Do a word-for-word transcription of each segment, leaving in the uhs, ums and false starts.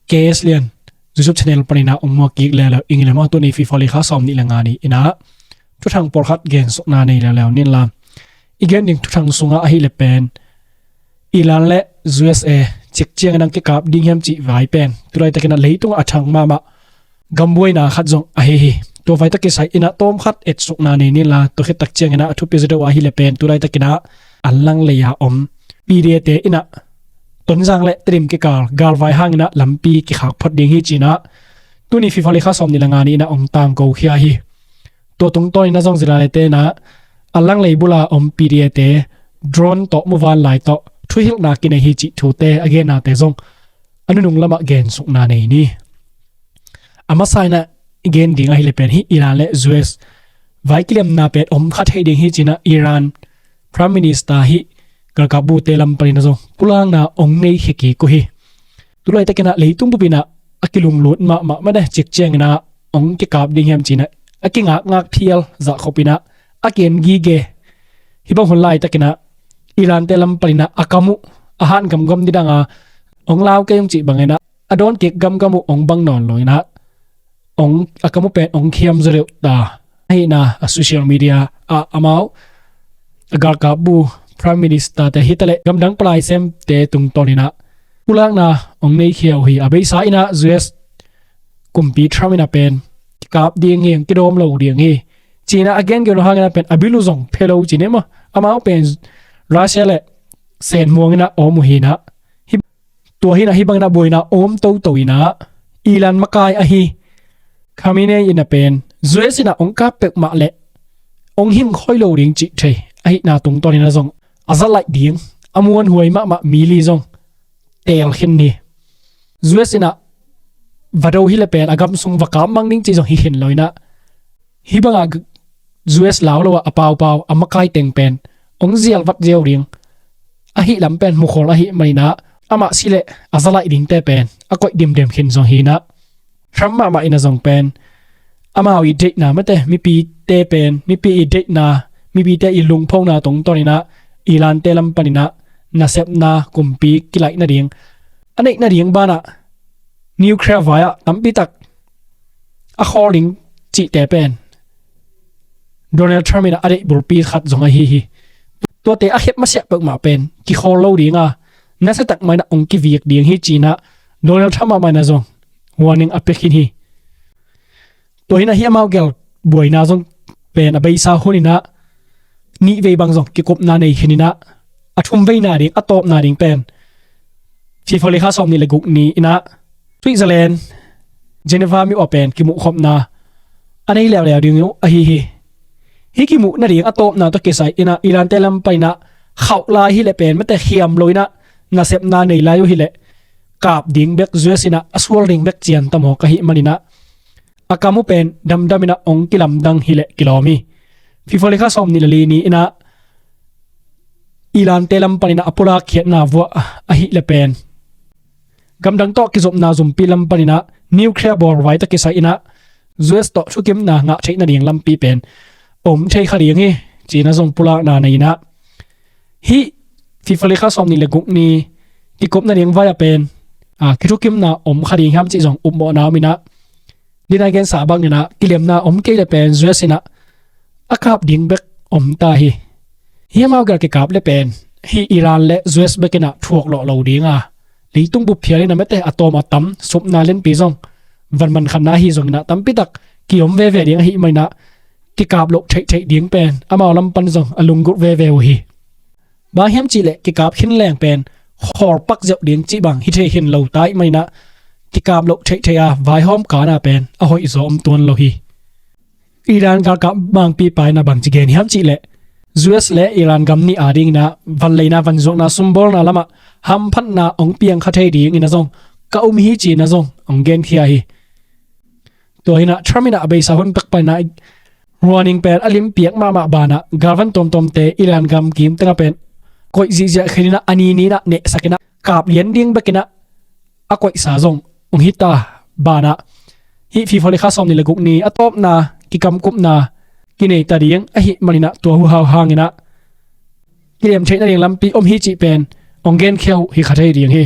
K S Lian YouTube channel panin ah hong muak kik leuleu ing ei le maw. Tuni FIFA World Cup sawm nih le nga ni in ah thuthang pawlkhat gensukna nei leuleu ning la. I gen ding thuthang sungah ahih leh pen Iran le U S A cik ciangin ah kikap ding hiam cih vai pen tu laitak in ah leitung a thang mahmah gambuaina khat zong ahi hi. Tua vai tak kisai in ah tawm khat etsukna nei ning la, tua khit tak ciangin ah a thupi zaw deuh ahih leh pen tu laitak in ah Anlang lei a om P D A te in ah Tonzang le Tedim kikal galvai hangin ah lampi kikhak phot ding hi ci-in ah tuni FIFA World Cup sawm nih le nga ni in ah hong tangko khia hi. Tua tungtawn in ah zong Zila le te in ah Anlang lei bul a om P D A te drone tawh muvanlai tawh thuhilhna kinei hi cih thute a gennate zong a nunung lamah gensukna nei ni. A masa in ah i gen ding ahih leh pen hih Iran le U S vai kilemna pen om kha thei ding hi ci-in ah Iran Prime Minister hih galkapbute lam panin ah zong pulakna hong nei khia kik uh hi. Tu laitak in ah leitung bup in ah a kilunglut mahmah mah ne, cik ciangin ah hong kikap ding hiam ci-in ah a kingakngak phial zah khop in ah a kigen gige. Hih bang hun laitak in ah Iran te lam panin ah a kam uh a han gamgam didang a hong lau kei ung cih bangin ah a dawn kik gamgam uh hong bang nawn lo in ah hong a kam uh pen hong khiam zaw deuh ta. Ahih na a social media ah amau a galkapbu Prime Minister te hi ta leh gamdang palai semte tungtawn in ah pulakna hong nei khia uh hi. A beisa in ah U S kumpi Trump in ah pen kikap ding hi, kidawm lo ding hi ci-in ah a gen gen uh hangin ah pen a bil uh zong phe lo ci ni maw. Amau pen Russia le senmuang in ah om uh hi in ah, tua hi in ah hih bangin ah buaina om toto in ah Iran makai ahi Khamenei in ah pen U S in ah hong kap peuhmah leh hong hing khoi lo ding cih thei ahihna tungtawn in ah zong a za laih ding a muanhuai mahmah mi li zong teel khin ni. U S in ah va do hi leh pen a gam sung va kap mang ding cih zong hi khin lo in ah hih bangah U S lau lo ah a paupau a makai teng pen hong zial vat ziau ding ahih lam pen mukhol ahih manin ah amah si leh a za laih dingte pen a koih dimdem khin zong hi in ah Trump mahmah in ah zong pen amau i deihna mate mipite pen mipi i deihna mipite i lungphona tungtawn in ah Iran te lam panin ah nasepna kumpi kilaih nading a neih nading banah nuclear vai ah tampi tak a khawl ding cihte pen Donald Trump in ah a deih bulpi khat zong ahi hi. Tuate a khep masiah peuhmah pen kikhawl lo ding a nasiatak mah in ah hong kivik ding hi ci-in ah Donald Trump mahmah in ah zong warning a pia khin hi. Tua hi in ah hih amau gel buaina zong pen a beisa hun in ah nih vei bang zong kikupna nei khin in ah a thum veina ding a tawpna ding pen FIFA World Cup sawm nih le guk ni in ah Switzerland Geneva mi uah pen kimuhkhopna a nei leuleu ding uh ahi hi. Hih kimuh nading a tawpna tawh kisai in ah Iran te lam panin ah khauh lai hi leh pen mate khiam lo in ah nasepna nei lai uh hi leh kap ding bek U S in ah a sual ding bek cian ta mawk ahih manin ah a kam uh pen damdam in ah hong kilamdang hi leh kilawm hi. FIFA World Cup sawm nih le li ni in ah Iran te lam panin ah a pulak khiatna vuah ahih leh pen gamdang tawh kizopna zumpi lam panin ah nuclear bawl vai tawh kisai in ah U S tawh thukimna ngah theih nading lampi pen om thei kha ding hi ci-in ah zong pulakna nei in ah hih FIFA World Cup sawm nih le guk ni kikup nading vai ah pen a kithukimna om kha ding hiam cih zong upmawhna om in ah dina gensa bangin ah kilemna om kei leh pen U S in ah a kap ding bek om ta hi. Hih amau gel kikap leh pen hih Iran le U S bek in ah thuak lawh lo ding a leitung bup phial in ah mate a tawm a tam supna lenpi zong van man khatna ahi zongin ah tampi tak kiom veve ding ahih manin ah kikap loh theihtheih ding pen amau lam pan zong a lunggulh veve uh hi. Bang hiam cih leh kikap khin leng pen khawl pak ziau ding cih bang hi thei khin lo ta ahih manin ah kikap loh theihtheih a vaihawm kana pen a hoih zaw om tuan lo hi. Iran galkap mangpipa in ah bangci gen hiam cih leh U S le Iran gam nih adingin ah vanleina vanzuakna sumbawlna lamah hamphatna hong piang kha thei dingin ah zong ka um hi ci-in ah zong hong genkhia hi. Tua hi in ah Trump in ah a beisa hun pek panin ah warning pen a limpiak mahmah banah galvan tuamtuamte Iran gam kim tengah pen koih zihziah khin in ah a ni ni in ah nehsak in ah kap lian ding bek in ah a koihsa zong hong hi ta banah hih FIFA World Cup sawm nih le guk ni a tawpna kikamkupna kinei ta ding ahih manin ah tua huhau hangin ah kilem theih nading lampi om hi cih pen hong genkhia uh hi kha thei ding hi.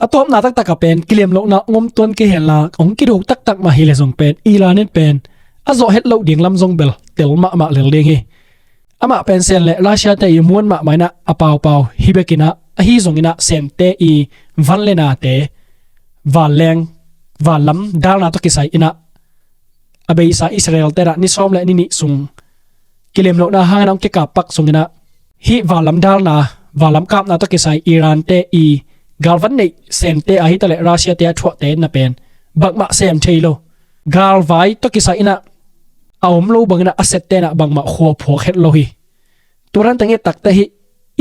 A tawpna taktak a pen kilem lohna ngom tuan kei henla, hong kido taktak mah hi le zong pen Iran in pen a zawh het loh ding lam zong bel tel mahmah lel ding hi. Amah pen Sen le Russia te i muan mahmah inah a paupau hi bekinah, ahi zonginah Sente i van le nate vanleng vanlam dalna tawh kisai inah a beisa Israel tenah ni sawm le ni nih sung kilem lohna hangin a hong kikappak sunginah hih vanlam dalna, vanlam kapna tawh kisai Iran te i galvan neih Sente ahi ta le Russia te a thuahte na pen bangmah sem thei lo. Galvai tawh kisai inah a om lo banginah a sette inah bangmah khua phuak het lo hi. Turan teng i takte hi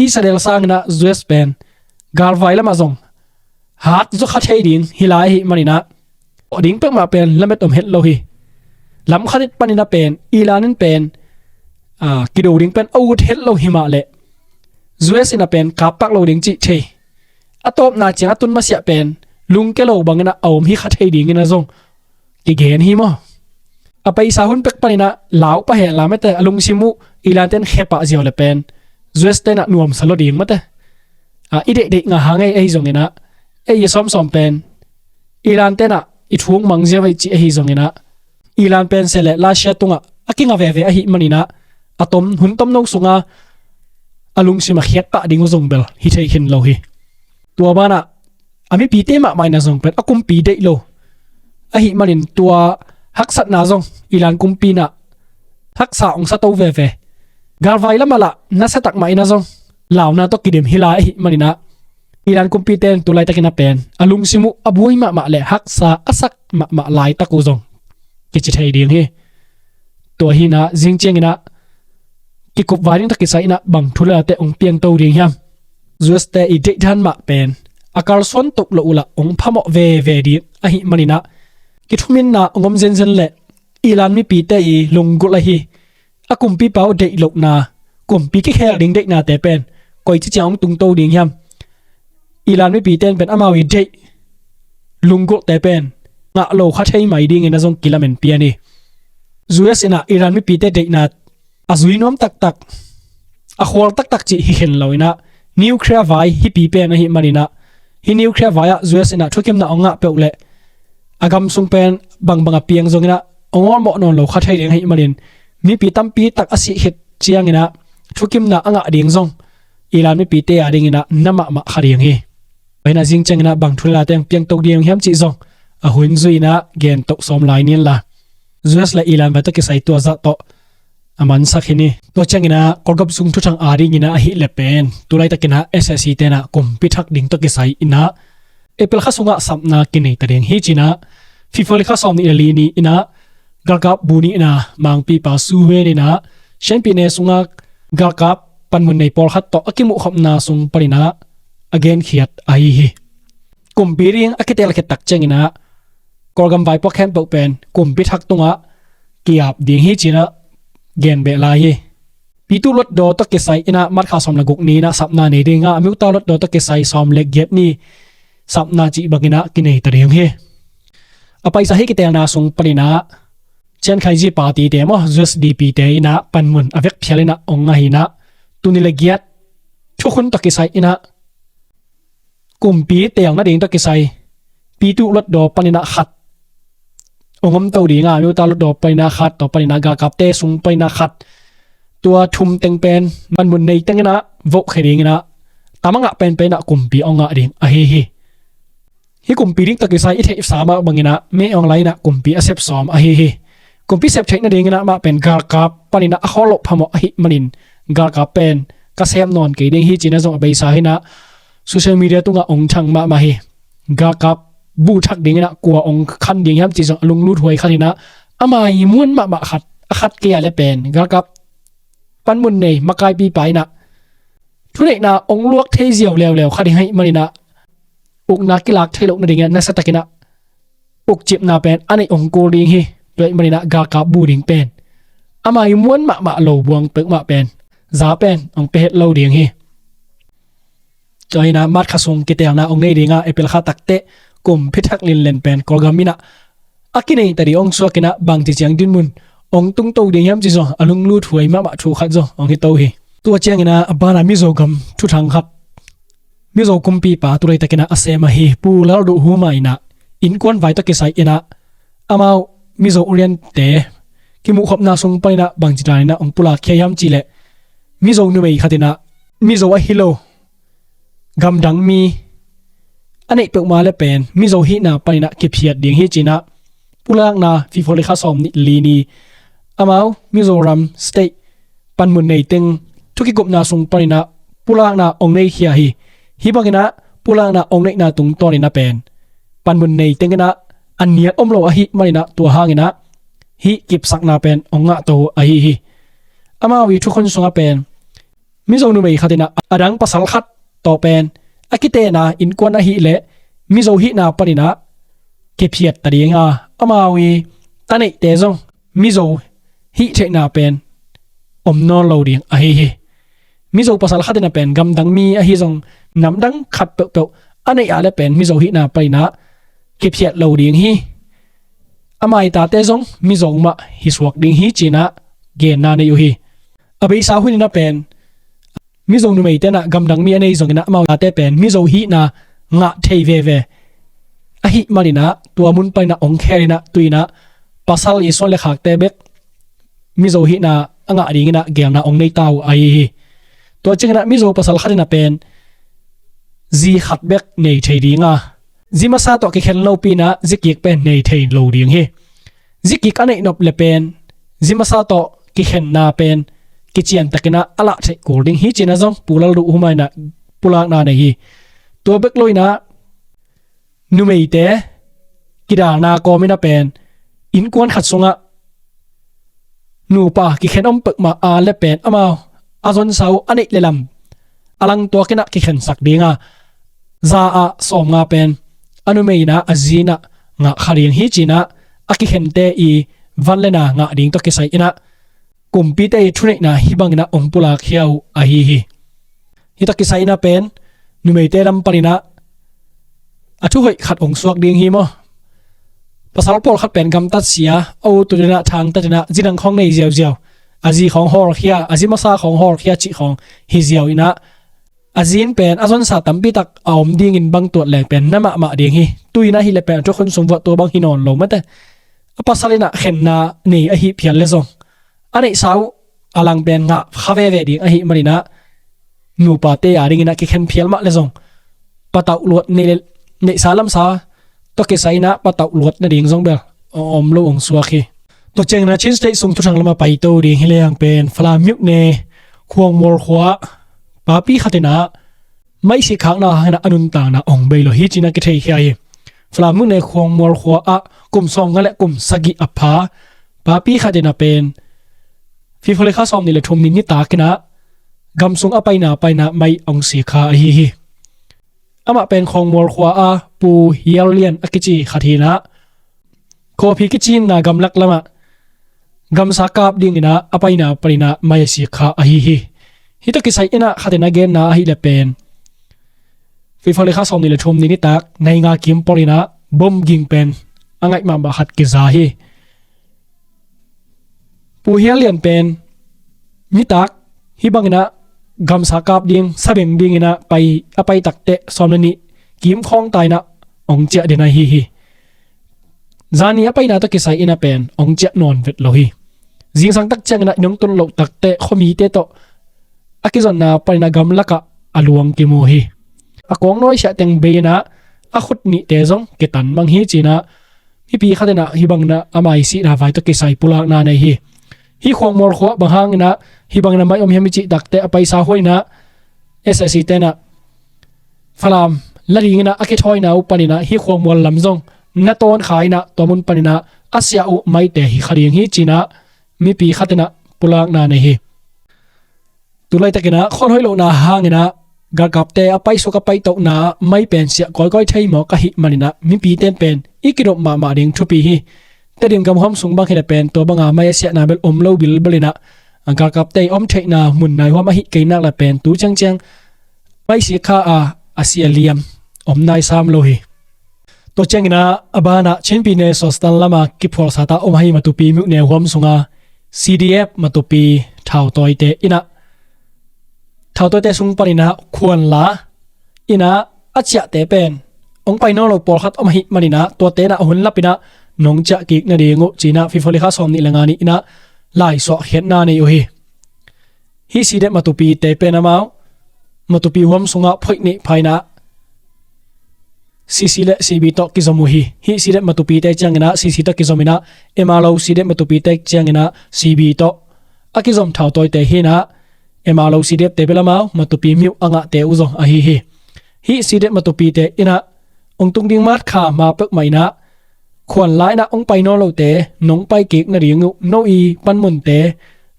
Israel sanginah U S pen galvai lamah zong hat zaw kha thei ding hi lai ahi maninah, a ding peuhmah pen lamet om het lo hi. Lam khat paninah pen Iran in pen kido ding pen a ut het lo hi mah leh U S inah pen kappak lo ding cih thei. A tawpna ciang a tun masiah pen lungke lo banginah a om hi kha thei dinginah zong kigen hi maw? A paisa hun pek paninah lau pah hen la mete, a lungsim uh Iran ten khe pah ziau le pen U S tenah nuamsa lo ding mate. I deihdeih ngah hang ei ahi zonginah, ei i sawmsawm pen Iran tenah i thung mang ziau ei cih ahi zonginah, Iran pen Sen le Russia tungah a kinga veve ahi maninah, a tom hun tomno sunga a lungsim a khiat pah ding uh zong bel hi thei khin lo hi. Tua banah a mipite mahmah inah zong pen a kumpi deih lo ahi manin tua haksatna zong Iran kumpi inah haksa hong sa to veve. Galvai lamah lah nasatak mah inah zong launa tawh kidim hi lai ahi maninah, Iran kumpite in tu laitakinah pen a lungsim uh a buai mahmah le haksa a sak mahmah laitak uh zong kici thei ding hi. Tua hinah zing cianginah kikup vai ding tawh kisai inah bang thu le late hong piangto ding hiam? U S te i deihdan mah pen a kalsuan tok loh uhlah hong phamawh veve ding ahi maninah, kithuminna hong om zenzen le Iran mipite i lunggulh ahi a kumpipa uh deih lohna, kumpi kikhel ding deihnate pen koici ciang hong tungto ding hiam? Iran mipite in pen amau i deih lunggulhte pen ngah lo kha thei mai dinginah zong kilamen pian hi. U S inah Iran mipite deihna a zui nuam taktak, a khual taktak cih hi khen lo inah, nuclear vai hipi pen ahi maninah, hih nuclear vai ah U S inah thukimna hong ngah peuh leh a gam sung pen bangbang a piang zonginah hong awlmawh nawn lo kha thei ding ahi manin, mipi tampi tak a sih khit cianginah thukimna a ngah ding zong Iran mipite a dinginah na mahmah kha ding hi. Tua hinah zing cianginah bang thu le late hong piangto ding hiam cih zong a hun zui inah gen toh sawm lai ni inla, U S le Iran vai tawh kisai tua zah tawh a mansak hi ni. Tua cianginah Kawlgam sung thuthang a dinginah ahih le pen tu laitakinah S S C tenah kumpi thak ding tawh kisai inah April kha sungah sapna kinei ta ding hi cinah, February kha sawm nih le li ni inah galkap bu ni inah mangpipa Suwen inah Shanpine sungah galkap panmun nei pawlkhat tawh a kimuhkhopna sung paninah a genkhiat ahi hi. Kumpi ding a kitelkhiat tak cianginah Kawlgam vaipuak khempeuh pen kumpi thak tungah ki-ap ding hi cinah gen beh lai hi. Pitu Lotdaw tawh kisai inah March kha sawm le guk ni inah sapna nei dinga, Amyotha Lotdaw tawh kisai sawm le giat ni sapna cih banginah kinei ta ding hi. A paisa hih kitelna sung paninah Chiang Kai-shek party te maw, U S D P te inah panmun a vekphial inah hong ngah hinah, tuni le giat thukhun tawh kisai inah kumpi teel nading tawh kisai Pitu Lotdaw paninah khat hong om to dinga, Amyotha Lotdaw paninah khat, tua paninah galkapte sung paninah khat, tua thum teng pen panmun nei tenginah vohkhia dinginah tam a ngah penpen inah kumpi hong ngah ding ahi hi. Hih kumpi ding tawh kisai i theihsa mah banginah Min Aung Hlaing inah kumpi a sep sawm ahi hi. Kumpi sep theih nadinginah mah pen galkap paninah a khawl loh phamawh ahi manin galkap pen ka sem nawn kei ding hi cinah zong a beisa hinah social media tungah hong thang mahmah hi. Galkap bu thak dinginah kua hong khan ding hiam cih zong a lunglut huai khat hinah, a maimuan mahmah khat, a khat kei a le pen galkap panmun nei makaipipa inah thuneihna hong luak thei ziau leuleu khat ding ahi maninah ukna kilak thei loh nadinginah nasatakinah ukcipna pen a neih hong kul ding hi. Tua ahi maninah galkap bu ding pen a maimuan mahmah lo buang peuhmah pen za pen hong pia het lo ding hi. Tua hinah March kha sung kitelna hong nei dinga, April kha takteh kumpi thak linlen pen Kawlgam inah a kinei ta ding hong suakinah bangci ciang dinmun hong tungto ding hiam cih zong a lunglut huai mahmah thu khat zong hong hi to hi. Tua cianginah a banah Mizogam thuthang khat Mizo kumpipa tu laitakin ah a sem ahi Pu Lalduhhuma in ah innkuan vai tawh kisai in ah amau Mizo u riante kimuhkhopna sung panin ah bangci danin ah hong pulak khia hiam cih leh, Mizo numei khat in ah Mizo ahi lo gamdang mi a neih peuhmah le pen Mizo hihna panin ah kiphiat ding hi ci-in ah pulakna February kha sawm nih li ni amau Mizoram State panmun nei teng thu kikupna sung panin ah pulakna hong nei khia hi. Hih bangin ah pulakna hong neihna tungtawnin ah pen panmun nei teng in ah a niat om lo ahih manin ah tua hangin ah hih kipsakna pen hong ngahto ahi hi. Amau ii thukhun sungah pen Mizo numei khat in ah a dang pasal khat tawh pen a kitena innkuan ahih leh Mizo hihna panin ah kiphiat ta ding a, amau ii ta neihte zong Mizo hih theihna pen om nawn lo ding ahi hi. Mizo pasal khat in ah pen gamdang mi ahi zong namdang khat peuhpeuh a neih ah le pen Mizo hihna panin ah kiphiat lo ding hi. Amau ii tate zong Mizo mah hi suak ding hi ci-in ah genna nei uh hi. A beisa hunin ah pen Mizo numeite in ah gamdang mi a nei zongin ah amau ii tate pen Mizo hihna ngah thei veve ahih manin ah tua mun panin ah hong khelin ah tu-in ah pasal ii suan le khakte bek Mizo hihna a ngah dingin ah geelna hong nei ta uh ahi hi. Tua ciangin ah Mizo pasal khat in ah pen zi khat bek nei thei ding a, zi masa tawh kikhen lopi-in ah zi kik pen nei thei lo ding hi. Zi kik a neih nop le pen zi masa tawh kikhenna pen kiciantakin ah a lah theih kul ding hi ci-in ah zong Pu Lalduhhuma in ah pulakna nei hi. Tua bek lo-in ah numeite kidalna kawmin ah pen innkuan khat sungah nupa kikhen om peuhmah a le pen amau a zonsa uh a neih le lam a langtuakin ah kikhensak ding a, za ah sawmnga pen a numei in ah a zi in ah ngah kha ding hi ci-in ah a kikhente ii van le na ngah ding tawh kisai in ah kumpite ii thuneihna hih bangin ah hong pulak khia uh ahi hi. Hih tawh kisai in ah pen numeite lam panin ah a thu hoih khat hong suak ding hi maw? Pasal pawlkhat pen gamtat sia, a u tut in ah thangtat in ah zi dang khawng nei ziauziau, a zi khawng hawlkhia, a zi masa khawng hawlkhia cih khawng hi ziau in ah a zi in pen a zonsa tampi tak a om dingin bang tuat leng pen na mahmah ding hi. Tu-in ah hi le pen a thukhun sung vuah tua bang hi nawn lo mate. A pasal in ah khenna nei ahih phial le zong a neihsa uh a lang pen ngah kha veve ding ahih manin ah nupate a dingin ah kikhen phial mah le zong patauh luat nei le neihsa lamsa tawh kisai in ah patauh luat nading zong bel a om lo hong suak hi. Tua ciangin ah Chin State sung thuthang lamah paito ding hi leng pen Falam myone Khuangmual khua-ah papi khat in ah maisak khakna hangin ah a nuntakna hong bei lo hi ci-in ah kitheikhia hi. Falam myone Khuangmual khua-ah kum sawmnga le kum sagih a pha papi khat in ah pen February kha sawm nih le thum ni nitak in ah gam sung a paina panin ah mai hong sak kha ahi hi. Amah pen Khuangmual khua-a Pu Hial Lian a kici khat hi-in ah Kawphi kici-in ah gamlak lamah gamsa kap dingin ah a paina panin ah mai a sak kha ahi hi. Hih tawh kisai in ah khat in a genna ahih le pen February kha sawm nih le thum ni nitak nai nga kim polin ah bom ging pen a ngaih mahmah khat kiza hi. Pu Hial Lian pen nitak hih bangin ah gamsa kap ding sabeng dingin ah pai a pai takteh sawm le nih kim khawng ta in ah hong ciah den ahi hi. Zani a paina tawh kisai in ah pen hong ciah nawn vet lo hi. Zingsang tak ciangin ah i nong tun loh takteh khuamite tawh a kizonna panin ah gamlakah a luang kimu hi. A kawng nawisiah teng bei in ah a khut nihte zong kitan mang hi ci-in ah mipi khat in ah hih bangin ah a mai sihna vai tawh kisai pulakna nei hi. Hih Khuangmual khua bang hangin ah hih bangin ah mai om hiam i cih takteh a paisa huai in ah S S C te in ah Falam la dingin ah a kithawina uh panin ah hih Khuangmual lam zong na tawn kha in ah tua mun panin ah a siah uh maite hi kha ding hi ci-in ah mipi khat in ah pulakna nei hi. Tu laitakin ah khualhoih lohna hangin ah galkapte a paisuk a paitohna ah mai pen siah kawikawi thei mawk ahih manin ah mipite in pen i kidop mahmah ding thupi hi. Tedim gam huam sung bang hi le pen tua banga mai a siahna bel om lo bilbel in ah galkapte i om theihna mun nai huam ahih kei nak le pen tu ciangciang mai sak kha a a sia liam om nai sam lo hi. Tua ciangin ah a banah Chin Pyine Sostan lama kiphualsat a om ahi Matupi myone huam sunga C D F Matupi thautawite in ah thautawite sung panin ah khuanla inah a ciahte pen hong pai nawn lo pawlkhat om ahih maninah tuate inah a hun lapinah nong ciah kik nading uh cinah February kha sawm nih le nga ni inah laisuah khiatna nei uh hi. Hih C D F Matupite pen amau Matupi huam sungah phoih neih pha inah C C le C B tawh kizom uh hi. Hih C D F Matupite cianginah C C tawh kizom inah, ema lo C D F Matupite cianginah C B tawh a kizom thautawite hinah, ema lo C D F te bel amau Matupi miuh a ngahte uh zong ahi hi. Hih C D F Matupite inah hong tung ding mat kha ma peuhmah inah khuan lai inah hong pai nawn lote nong pai kik nading uh, no i panmunte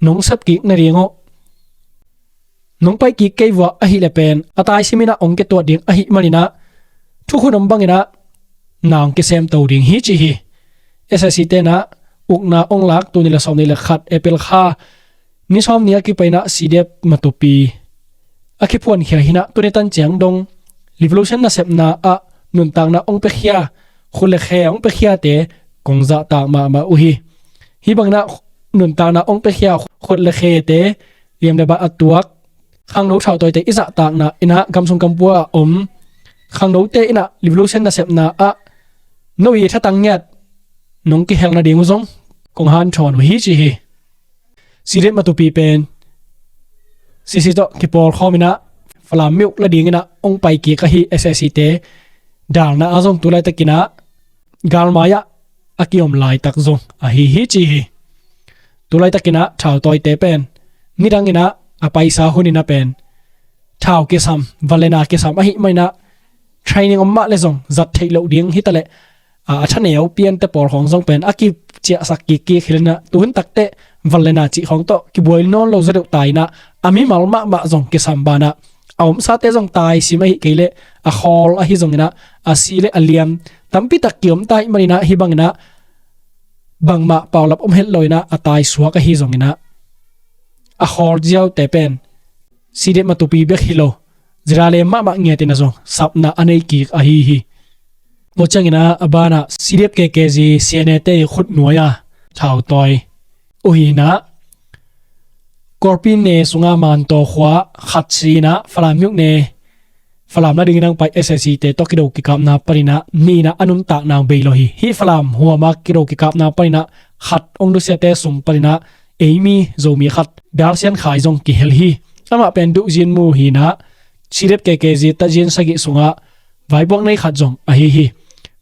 nong sep kik nading uh, nong pai kik kei vua ahih le pen a taisim inah hong kituat ding ahih maninah thukhun om banginah na hong kisemto ding hi ci hi. S S C tenah ukna hong lak tul nih le sawm nih le khat April kha ni sawm ni a kipainah C D F Matupi a kiphuankhia hinah tuni tan ciang dong revolution nasepna ah nuntakna hong piakhia, khut le khe hong piakhiate kong zahtak mahmah uh hi. Hih banginah nuntakna hong piakhia khut le khete liam le bat a tuak khangno thautawite i zahtakna inah gamsung kampua a om khangnote inah revolution nasepna ah no i thatang ngiat nong kihel nading uh zong kong hanthawn uh hi ci hi. C D F Matupi pen C C tawh kipawlkhawm inah Falam miuh la ding inah hong pai kik ahi. S S C te dalna ah zong tu laitakinah galmai-ah a kiom laitak zong ahi hi ci hi. Tu laitakinah thautawite pen nidanginah a paisa huninah pen thau kisam, van le na kisam ahih maninah training om mah le zong zat theih loh ding hitaleh a, a thaneu piante pawl khawng zong pen a kiciahsak kikkik hilinah tuhun takteh van le na cih khawng tawh kibuai nawn lo zaw deuh ta inah a mimal mahmah zong kisam banah a omsate zong taisim ahih kei leh a khawl ahi zonginah a si le a liam tampitak kiom ta ahih maninah hih banginah bangmah paulap om het lo inah a taisuak ahi zonginah a khawl ziaute pen C D F Matupi bek hi lo, zirale mahmah ngiatin a zong sapna a nei kik ahi hi. Tua cianginah a banah C D F K K Z C N A te i khutnuai a thautawi uh hinah Kawlpi ne sungah Mantaw khua khat si inah Falam miuh ne Falam la dingin ang pai S S C te tawh kido kikapna paninah ni inah a nuntakna bei lo hi. Hih Falam huama kido kikapna paninah khat hong nusiate sung paninah eimi Zomi khat Dalsian Khai zong kihel hi. Amah pen duhzin mu hinah C D F K K Z tatzin sagih sungah vaipuak nei khat zong ahi hi.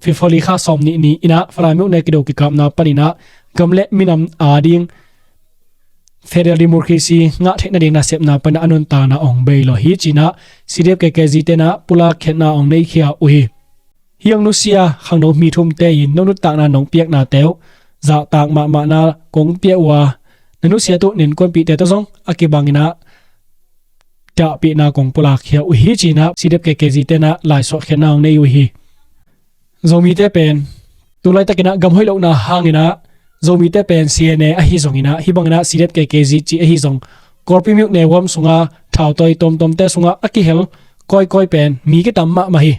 Fifoli kha sawm nih ni inah Falam miuh ne kido kikapna paninah gam le minam ading federal democracy ngah theih nading nasepna paninah a nuntakna hong bei lo hi cinah C D F K K Z tenah pulak khiatna hong neikhia uh hi. Hih hong nusia khangno mi thumte in no nuntakna nong piaknate uh zahtak mahmahna kong pia uh a, na nusiat uh ninkuanpihte tawh zong a kibanginah dahpihna kong pulakkhia uh hi cinah C D F K K Z tenah laisuah khiatna hong nei uh hi. Zomite pen tu laitakinah gam hoih lohna hanginah Zomite pen C N A ahi zonginah hih banginah C D F K K Z ci ahi zong Kawlpi miuh ne huam sunga thautawi tuamtuamte sungah a kihel kawikawi pen mi kitam mahmah hi.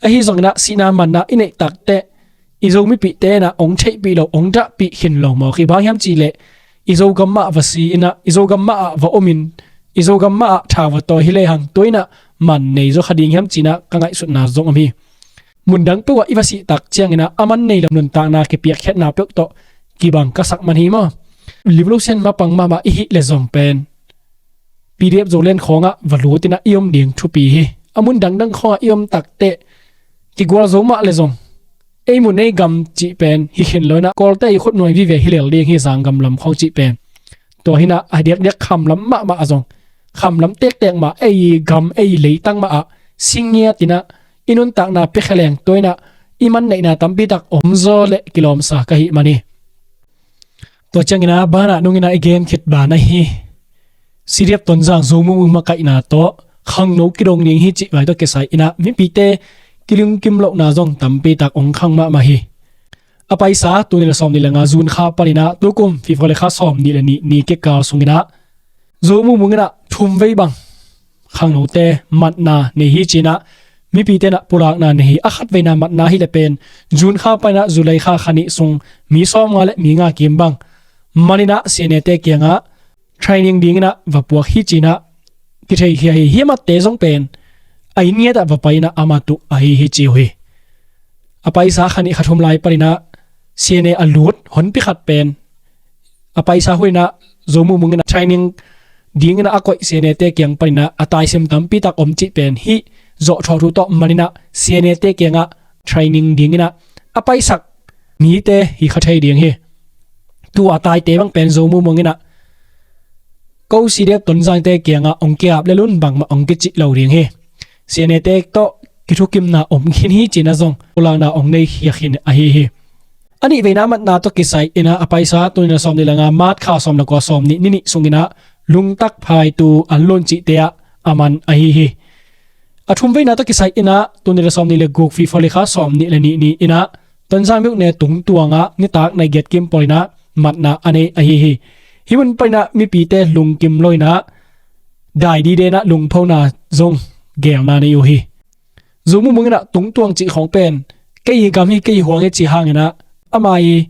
Ahi zonginah sihna manna i neih takteh i Zo mipihte inah hong theihpih lo hong dahpih khin lo mawk hi. Bang hiam cihleh i Zogam mah va si inah i Zogam mah ah va omin i Zogam mah ah thau va tawi hi lehang tua inah man nei zaw kha ding hiam cinah ka ngaihsutna zong om hi. Mundang peuhah i va sih tak cianginah a man nei lo nuntakna kipiakkhiatna peuh tawh kibang ka sak man hi maw? Revolution mapang mahmah i hih le zong pen P D F Zoland khawngah va lutinah i om ding thupi hi. A mun dangdang khawngah i om takteh kigual zo mah le zong ei mun ei gam cih pen hi khin lo inah Kawlte i khutnuai vive hi lel ding hi. Zanggam lam khawng cih pen tua hinah a diakdiak khamlam mahmah a zong khamlam tektek mah ei gam ei leitang mah ah singiat inah i nuntakna piakhia leng tua inah i man neihna tampitak omzaw le kilawmsa ka hih man hi. Tua cianginah banah nunginah i gen khit banah hi. C D F Tonzang Zo Mung Mung makaihna tawh khangno kidong ding hi cih vai tawh kisai inah mipite kilungkim lohna zong tampitak hong khang mahmah hi. A paisa tul nih le sawm nih le nga June kha paninah tukum Fifoli kha sawm nih le nih ni kikal sunginah Zo Mung Mung inah thumvei bang khangnote matna nei hi cinah mipite inah pulakna nei hi. A khatveina matna hi le pen June kha paninah July kha kha nih sung mi sawmnga le mi nga kim bang maninah C N A te kiangah training dinginah va puak hi cinah kitheikhia hi. Hih matte zong pen a inn ngetah va pai inah ama tuh ahi hi ci uh hi. A paisa kha nih kha thum lai paninah C N A a lut honpi khat pen a paisa huninah Zo Mu Mung inah training dinginah a koih C N A te kiang paninah a taisim tampi tak om cih pen hih zawhthawh thu tawh maninah C N A te kiangah training dinginah a paisak mite hi kha thei ding hi. Tua a taite bang pen Zo Mu Mung inah ko C D F Tonzangte kiangah ong kiap le lun bangmah ong kicih lo ding hi. C N A te tawh kithukimna om khin hi cinah zong pulakna ong nei khia khin ahi hi. A nih veina matna tawh kisai inah a paisa tuni le sawm nih le nga March kha sawm le kua sawm nih ni nih sunginah Lungtak Phaitu an lun cihte ah a man ahi hi. A thum veina tawh kisai inah tuni le sawm nih le guk February kha sawm nih le nih ni inah Tonzang myone tungtuangah nitak nai giat kim pawl inah matna a nei ahi hi. Hih mun paninah mipite lungkim lo inah dai dide inah lungphona zong gelna nei uh hi. Zo Mu Mung inah tungtuang cih khawng pen kei i gam hi, kei i huang hi cih hanginah ama i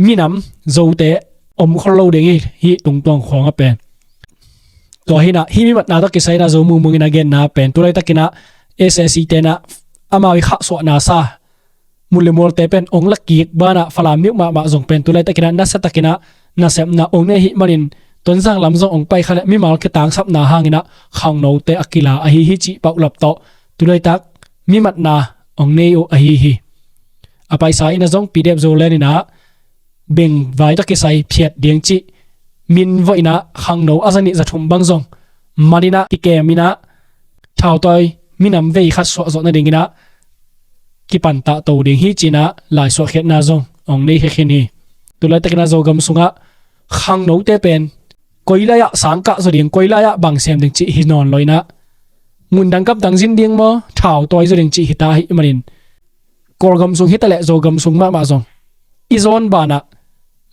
minam Zote om khol lo ding hi, hih tungtuang khawngah pen. Tua hinah hih mi matna tawh kisai inah Zo Mu Mung inah genna pen tu laitakinah S A C tenah amau i khahsuahna sa mun le mualte pen ong la kik banah Falam myo mahmah zong pen tu laitakinah nasiatakinah nasepna ong nei ahih manin Tonzang lam zong ong pai kha le mimal kitangsapna hanginah khangnote a kila ahi hi cih paulap tawh tu laitak mi matna ong nei uh ahi hi. A paisa inah zong P D F Zoland inah beng vai tawh kisai phiat ding cih min vawh inah khangno a zanih zathum bang zong man inah kikem inah thautawi minam vei khat suah zawh nadinginah kipantah to ding hi cinah laisuahkhiatna zong ong nei hi khin hi. Tu laitakinah Zogam sungah khangnote pen koi lai-ah sangkah zaw ding, koi lai-ah bang sem ding cih hi nawn lo inah mundang kapdang zin ding maw, thautawi zaw ding cih hita ahih manin Kawlgam sung hitaleh Zogam sung mahmah zong i zawn banah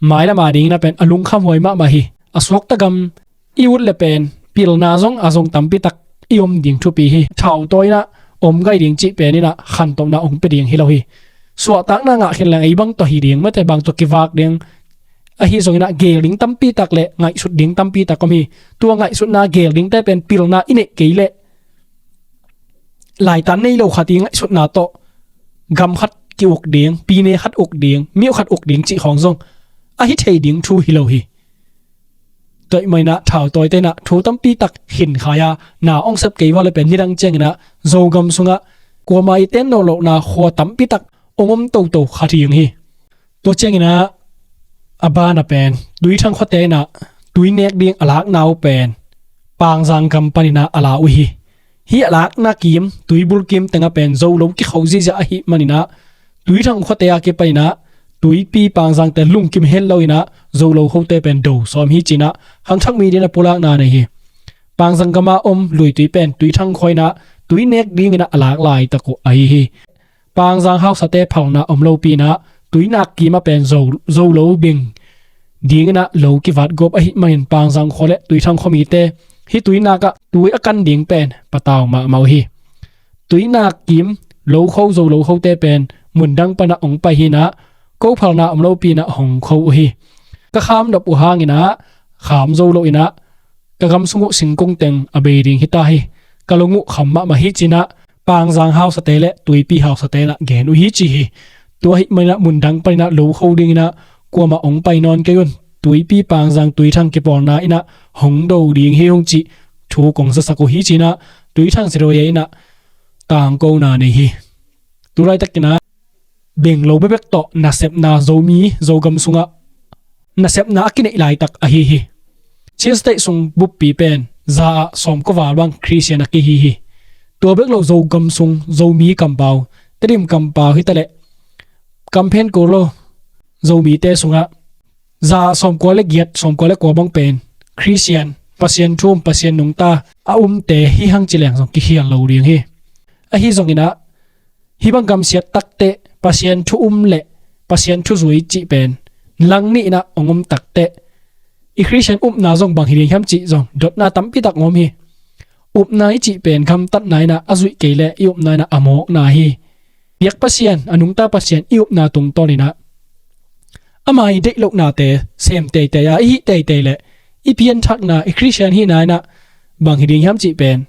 mailam a dingin a pen a lungkham huai mahmah hi. A suakta gam i ut le pen pilna zong a zong tampi tak i om ding thupi hi. Thautawi inah om gai ding cih pen inah khantawhna ong pia ding hi lo hi. Suahtakna ngah khin leng ei bang tawh hi ding, mate bang tawh kivak ding ahi zongin ah geel ding tampi tak le ngaihsut ding tampi tak om hi. Tua ngaihsutna geel dingte pen pilna i neih kei leh laitan nei lo khat i ngaihsutna tawh gam khat ki-uk ding, pine khat uk ding, myo khat uk ding cih khawng zong a hi thei ding thu hi lo hi. Tua ahih manin ah thautawite in ah thu tampi tak khin khai a, na ong sep kei vua le pen nidang ciangin ah Zogam sungah kuama i ten nawn lohna khua tampi tak ong om toto kha ding hi. Tua ciangin ah a bana pen Tuithang khuate in ah tui nek ding a lakna uh pen Pangzang gam panin ah a la uh hi. Hih a lakna kim, tuibul kim tengah pen Zolo kikho ziahziah ahih manin ah Tuithang khuate a kipanin ah tuipi Pangzangte lungkim het lo in ah Zolo khote pen do sawm hi ci-in ah hangthak mi din a pulakna nei hi. Pangzang gam a om Luitui pen Tuithang khua in ah tui nek dingin ah a lak laitak uh ahi hi. Pangzang hausate phalna om lopi in ah tuinak kim ah pen Zo, Zolo bing dingin ah lo kivat gawp ahih manin Pangzang khua le Tuithang khua mite hih tuinak ah tui a kan ding pen patau mahmah uh hi. Tuinak kim lo kho Zolo khote pen mundang pan ah ong pai hi in ah ko phalna om lopi in ah hong kho uh hi. Ka kham nop uh hangin ah kham zo lo in ah ka gam sung uh singkung teng a bei ding hi ta hi. Ka lung uh kham mahmah hi ci-in ah Pangzang hausate le tuipi hausate in ah gen uh hi ci hi. Tua ahih manin ah mundang panin ah lo kho dingin ah kuamah ong pai nawn kei un. Tuipi Pangzang Tuithang kipawlna in ah hong do ding hi ung cih thu kong zasak uh hi ci-in ah Tuithang Zero-e in ah tangkona nei hi. Tu laitakin ah beng lo bekbek tawh nasepna Zomi, Zogam sungah nasepna a kineih laitak ahi hi. Chin State sung buppi pen za ah sawmkua val bang Christian a kihi hi. Tua bek lo Zogam sung Zomi kampau, Tedim kampau hitaleh kamphen ko lo Zomite sungah za ah sawmkua le giat, sawmkua le kua bang pen Christian, Pasian thu um, Pasian nungta a umte hi hang ci leng zong kikhial lo ding hi. Ahi zongin ah hih bang gamsiat takteh Pasian thu um le Pasian thu zui cih pen lang nih in ah ong um takteh i Christian upna zong bang hi ding hiam cih zong dotna tampi tak ong om hi. Upna i cih pen gamtatna in ah a zuih kei leh i upna in ah a mawkna hi. Biak Pasian, a nungta Pasian i upna tungtawn in ah ama i deih lohnate sem teitei a i hih teitei leh i pianthakna i Christian hihna in ah bang hi ding hiam cih pen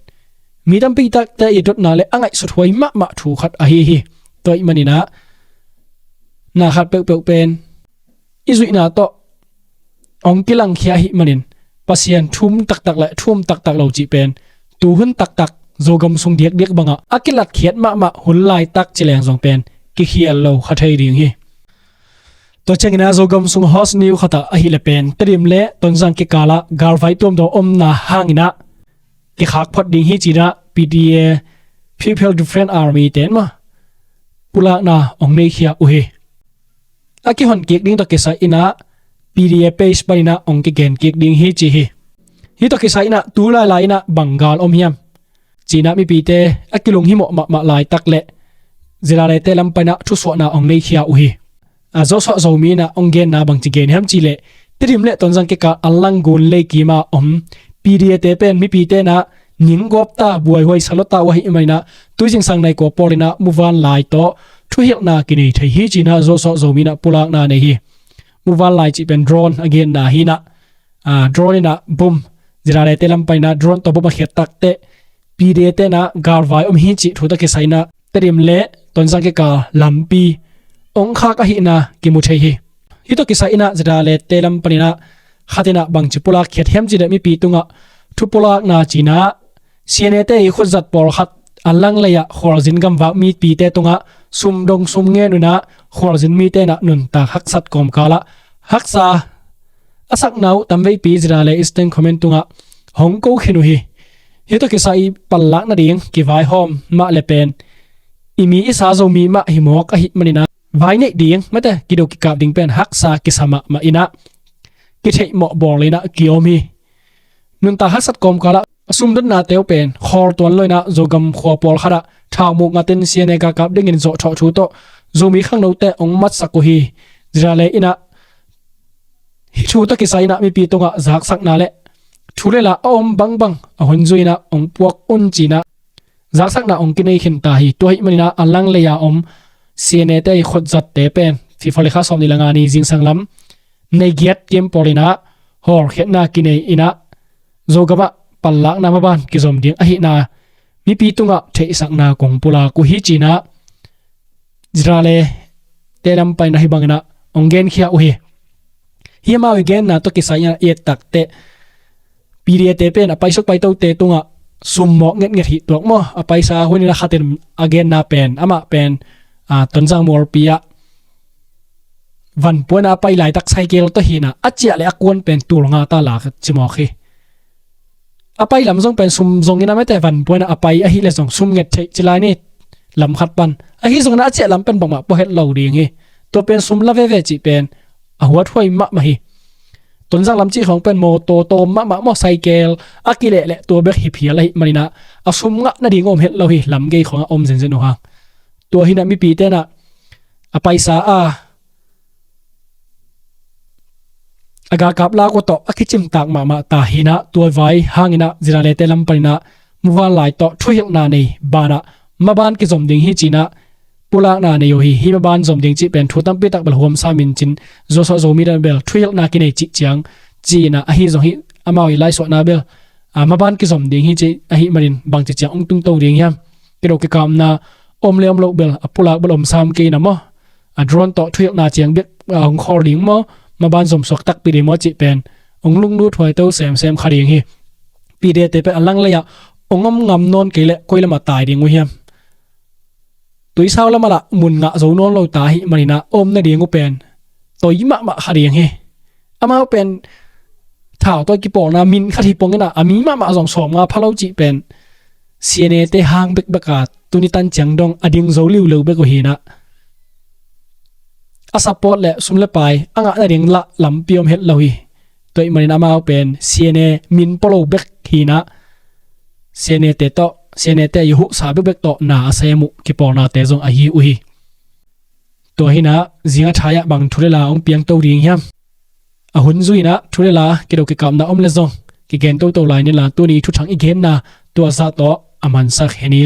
Mi tampi takte i dotna le a ngaihsut huai mahmah thu khat ahi hi. Tua ahih maninah na khat peuhpeuh pen i zuihna tawh hong kilangkhia ahih manin Pasian thu um taktak le thu um taktak lo cih pen tuhun taktak Zogam sung diakdiak bangah a kilatkhiat mahmah hun laitak ci leng zong pen kikhial lo kha thei ding hi. Tua cianginah Zogam sung hot news khatah ahih le pen Tedim le Tonzang kikalah galvai tuamtuam omna hanginah kikhak phot ding hi cinah P D A, People Defense Army ten mah pulakna hong neikhia uh hi. A kihon kik ding tawh kisai inah P D A page paninah hong kigen kik ding hi ci hi. Hih tawh kisai inah tu lailai inah bang gal om hiam cinah mipite a kilunghimawh mahmah laitak le Zilalete lam paninah thusuahna hong neikhia uh hi. A Joshua Zomi inah hong genna bangci gen hiam cihleh Tedim le Tonzang kikal a langgun leikima om P D A te pen mipite inah ning gawpta buaihuai salota uh ahih maninah tuizingsang naikua pawl inah muvanlai tawh thuhilhna kinei thei hi cinah Joshua Zomi inah pulakna nei hi. Muvanlai cih pen drone a genna hinah, a, drone inah bom, Zilalete lam paninah drone tawh bom a khiat takteh P D A te inah galvai om hi cih thu tawh kisai inah Tedim le Tonzang kikal lampi hong khak ahihna kimu thei hi. Hih tawh kisai inah Zilalete lam paninah khat inah bangci pulak khiat hiam cihleh mipi tungah thu pulakna cinah C N A te i khutzat pawlkhat a langlei ah khualzin gamvak mipite tungah sumdong sumngen unah khualzin mite inah nuntak haksat kawmkalah haksa a sakna uh tamveipi Zirale Eastern Command tungah hong ko khin uh hi. Hih tawh kisai i pallak nading kivaihawm mah le pen i mi i sa Zomi mah hi mawk ahih maninah vai neih ding mate kido kikap ding pen haksa kisa mahmah inah kitheihmawh bawl inah kiom hi. Nuntak haksat kawmkalah a sumdotnate uh pen khawl tuan lo inah Zogam khua pawlkhatah thaumuk ngatin C N A galkap dingin zawhthawh thu tawh Zomi khangnote hong matsak uh hi. Zirale inah hih thu tawh kisai inah mipi tungah zaksakna le thu le la a om bangbang a hun zui inah hong puak un cinah zaksakna hong kinei khinta hi. Tua ahih maninah a langlei a om C N A te i khutzat te pen February kha sawm nih le nga ni zingsang lam nai giat kim pawl inah hawlkhiatna kinei inah Zogamah pallakna maban kizom ding ahihna mipi tungah theihsakna kong pulak uh hi cinah Zirale te lam paninah hih banginah hong genkhia uh hi. Hih amau i genna tawh kisai inah i et takteh P D A te pen a paisuk paitote tungah sum mawk ngetnget hih tuak maw? A paisa hun inah khatin a genna pen amah pen, a, Tonzang mualpi ah vanpuan a pai laitak saikel tawh hinah a ciah le a kuan pen tul nga ta la ci mawk hi. A pai lam zong pen sum zong inah mete vanpuan a pai ahih le zong sum nget theih ci lai ni lam khat pan. Ahi zong inah a ciah lam pen bangmah pua het lo ding hi. Tua pen sum la veve cih pen a huathuai mahmah hi. Tonzang lam cih khawng pen mawtaw tawm mahmah maw saikel a kilehleh tua bek hi phial ahih maninah a sum ngah nading om het lo hi lam gei khawngah om zenzen uh hang. Tua hinah mipite inah a paisa a a galkap lak uh tawh a kicimtak mahmah ta hinah tua vai hanginah Ziralete lam paninah muvanlai tawh thuhilhna nei banah maban kizom ding hi cinah pulakna nei uh hi. Hih maban zom ding cih pen thu tampi tak bel huamsa min cin Joshua Zomi dan bel thuhilhna kinei cih ciang cinah ahi zong hih amau i laisuahna bel, a, maban kizom ding hi ci ahih manin bangci ciang hong tungto ding hiam? Kido kikapna om le om loh bel a pulak bel om sam kei na maw? A drone tawh thuhilhna ciang bek, a, hong khawl ding maw? Maban zomsuak takpi ding maw cih pen hong lunglut huaito semsem kha ding hi. P D A te pen a langlei ah hong om ngam nawn kei leh koi lamah tai ding uh hiam? Tuisau lamah lah mun ngah zo nawn lo ta ahih maninah om nading uh pen toi mahmah kha ding hi. Amau pen thau tawh kipawlna min khat hi pong inah a mi mahmah zong sawm nga pha lo cih pen C N A te hang bekbek a tuni tan ciang dong a ding zo liuleu bek uh hinah a support le sum le pai a ngah nading lah lampi om het lo hi. Tua ahih manin amau pen C N A min pua lo bek hinah C N A te tawh, C N A te i huhsa bekbek tawh na a sem uh kipawlnate zong ahi uh hi. Tua hinah zing a thai ah bang thu le la hong piangto ding hiam? A hun zui inah thu le la kido kikapna om le zong kigen toto lai ni la tuni thuthang i genna tua zah tawh a mansak hen i